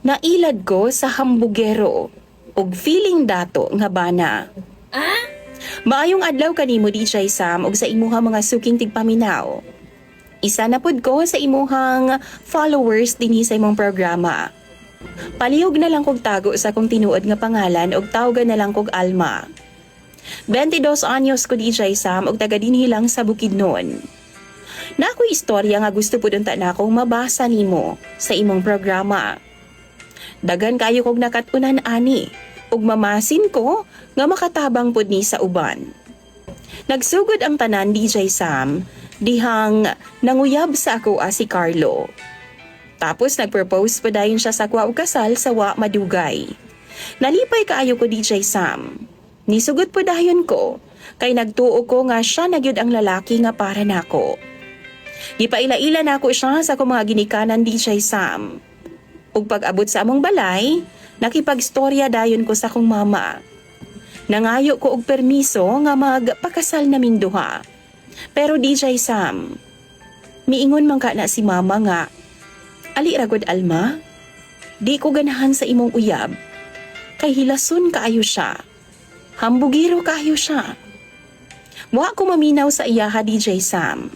Nailad ko sa hambugero ug feeling dato nga bana. Maayong adlaw kanimo, DJ Sam, ug sa imuha mga suking tigpaminaw. Isa na pud ko sa imuhang followers dinhi sa imong programa. Palihog na lang kog tago sa akong tinuod nga pangalan ug tawgan na lang kog Alma. 22 anyos ko, DJ Sam, ug taga dinhi lang sa Bukidnon. Naa ko'y istorya nga gusto pud unta na akong mabasa nimo sa imong programa. Daghan kayo kog nakat-unan ani ug mamasin ko nga makatabang pud ni sa uban. Nagsugod ang tanan, DJ Sam, dihang nanguyab sa ako si Carlo. Tapos nagpropose pa dayon siya sa akua og kasal sa wa madugay. Nalipay kaayo ko, DJ Sam. Nisugot po dayon ko kay nagtuo ko nga siya na gyud ang lalaki nga para nako. Gipaila-ila nako siya sa akong mga ginikanan, DJ Sam. Ug pag-abot sa among balay, nakipagstorya dayon ko sa akong mama. Nangayo ko og permiso nga magpakasal naming duha. Pero DJ Sam, miingon man ka na si mama nga, "Ali ra gud, Alma, di ko ganahan sa imong uyab. Kay hilason kaayo siya. Hambugiro kaayo siya." Wa ko maminaw sa iyaha, DJ Sam.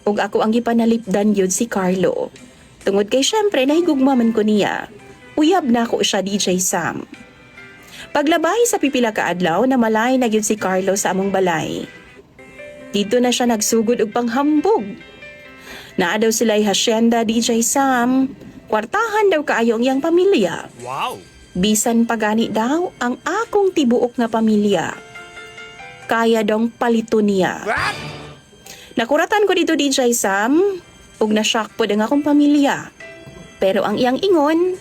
Ug ako ang gipanalipdan gyud si Carlo. Tungod kay syempre nahigugma man ko niya. Uyab na ko siya, DJ Sam. Paglabay sa pipila ka adlaw, namalay na gyud si Carlo sa among balay. Dito na siya nagsugod og panghambog. Naa daw sila'y hasyenda, DJ Sam. Kwartahan daw kaayo ang iyang pamilya. Wow! Bisan pagani daw ang akong tibuok nga pamilya, kaya daw palito niya. What? Nakuratan ko dito, DJ Sam, ug na-shock pod ang akong pamilya. Pero ang iyang ingon,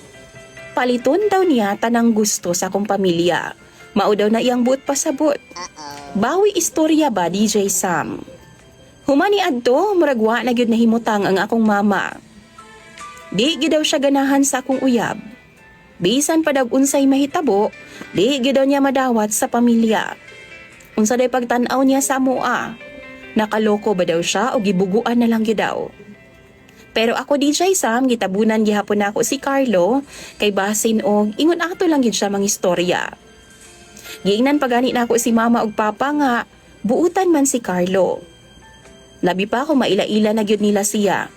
paliton daw niya tanang gusto sa akong pamilya. Mao daw na iyang buot pasabot. Bawi istorya ba, DJ Sam? Human ni adto, murag wa na gyud nahimutang ang akong mama. Di gyud daw siya ganahan sa akong uyab. Bisan pa daw unsay mahitabo, di gyud daw niya madawat sa pamilya. Unsa day pagtan-aw niya sa amoa? Nakaloko ba daw siya o gibuguan na lang gyud daw? Pero ako, DJ Sam, gitabunan gihapon nako si Carlo kay basin og ingon ato lang gyud siya mangistorya. Giingnan pa gani nako si mama ug papa nga buutan man si Carlo. Labi pa kung maila-ila na gyud nila siya.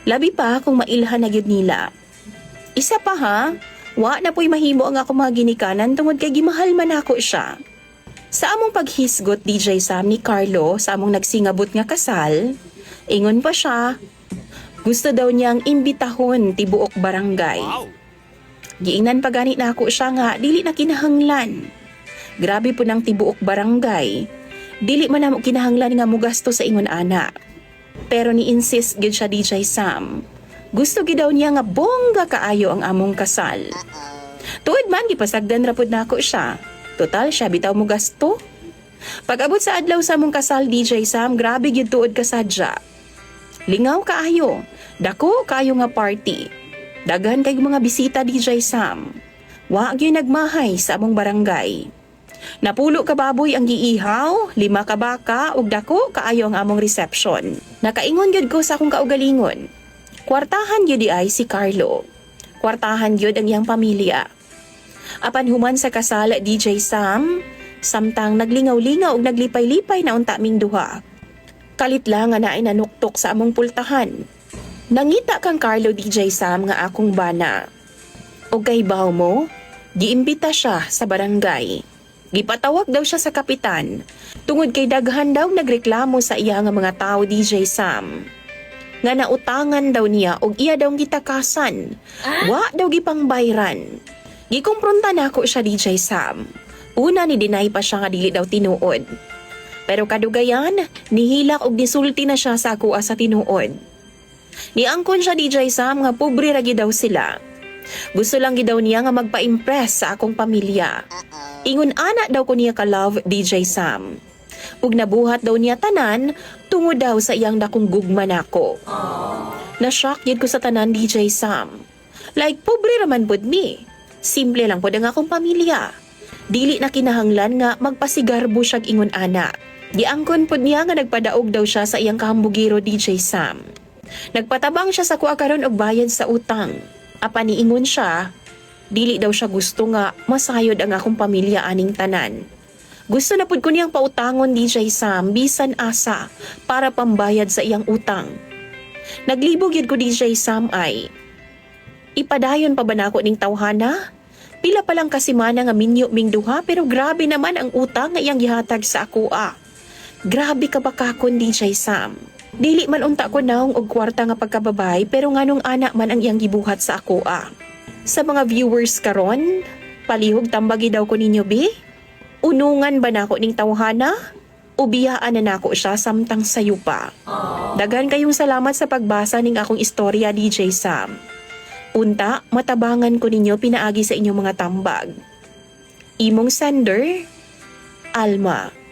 Labi pa kung mailhan na gyud nila. Isa pa ha, wa na po'y mahimo ang ako mga ginikanan tungod kay gimahal man ako siya. Sa among paghisgot, DJ Sam, ni Carlo sa among nagsingabot nga kasal, ingon pa siya, gusto daw niyang imbitahon tibuok barangay. Wow! Giingnan pa gani na ako siya nga dili na kinahanglan. Grabe po ng tibuok barangay. Dili man namo kinahanglan nga mugasto sa ingon ana. Pero ni insist gyud siya, DJ Sam. Gusto gyud daw niya nga bongga kaayo ang among kasal. Tuod man, gipasagdan ra pud nako siya. Total, siya bitaw mo gasto. Pag-abot sa adlaw sa among kasal, DJ Sam, grabe gyud tuod kasadya. Lingaw kaayo. Dako kaayo nga party. Daghan kay mga bisita, DJ Sam. Wa gyud nagmahay sa among barangay. Napulo ka baboy ang giihaw, 5 ka baka ug dako kaayo ang among reception. Nakaingon gyud ko sa akong kaugalingon. Kwartahan gyud di ay si Carlo. Kwartahan gyud ang iyang pamilya. Apan human sa kasal, DJ Sam, samtang naglingaw-lingaw ug naglipay-lipay na unta ming duha, kalit lang nga naay nanuktok sa among pultahan. Nangita kang Carlo, DJ Sam, nga akong bana. Og kahibaw mo, giimbita siya sa barangay. Gipatawag daw siya sa kapitan. Tungod kay daghan daw nagreklamo sa iya nga mga tao, DJ Sam. Nga nautangan daw niya og iya daw gitakasan. Wa daw gipangbayran. Gikumpronta nako siya, DJ Sam. Una, ni deny pa siya nga dili daw tinuod. Pero kadugayan, nihilak og nisulti na siya sa akoa sa tinuod. Niangkon siya, DJ Sam, nga pobre ra gyud daw sila. Gusto lang gyud daw niya nga magpa-impress sa akong pamilya. Ingon ana daw ko niya ka-love, DJ Sam. Ug nabuhat daw niya tanan tungod daw sa iyang dakong gugma nako. Na-shock gyud ko sa tanan, DJ Sam. Like, pobre raman pud mi. Simple lang pud ang akong pamilya. Dili na kinahanglan nga magpasigarbo siyag ingon ana. Giangkon pud niya nga nagpadaog daw siya sa iyang kahambugiro, DJ Sam. Nagpatabang siya sa kuha karon og bayad sa utang. Apan niingon siya, dili daw siya gusto nga masayod ang akong pamilya aning tanan. Gusto na pud ko niyang pautangon, DJ Sam, bisan asa para pambayad sa iyang utang. Naglibog gyud ko, DJ Sam, ay. Ipadayon pa ba nako ning tawhana? Pila pa lang kasimana nga minyo ming duha pero grabe naman ang utang nga iyang gihatag sa akoa. Grabe ka bakakon, DJ Sam. Dili man unta ko naong og kwarta nga pagkababay pero nganong ana man ang iyang gibuhat sa akoa? Sa mga viewers karon, palihog tambagi daw ko ninyo bi? Unungan ba nako ning tawhana? O biyaan na nako siya samtang sayo pa? Daghan kayong salamat sa pagbasa ning akong istorya, DJ Sam. Unta, matabangan ko ninyo pinaagi sa inyong mga tambag. Imong sender, Alma.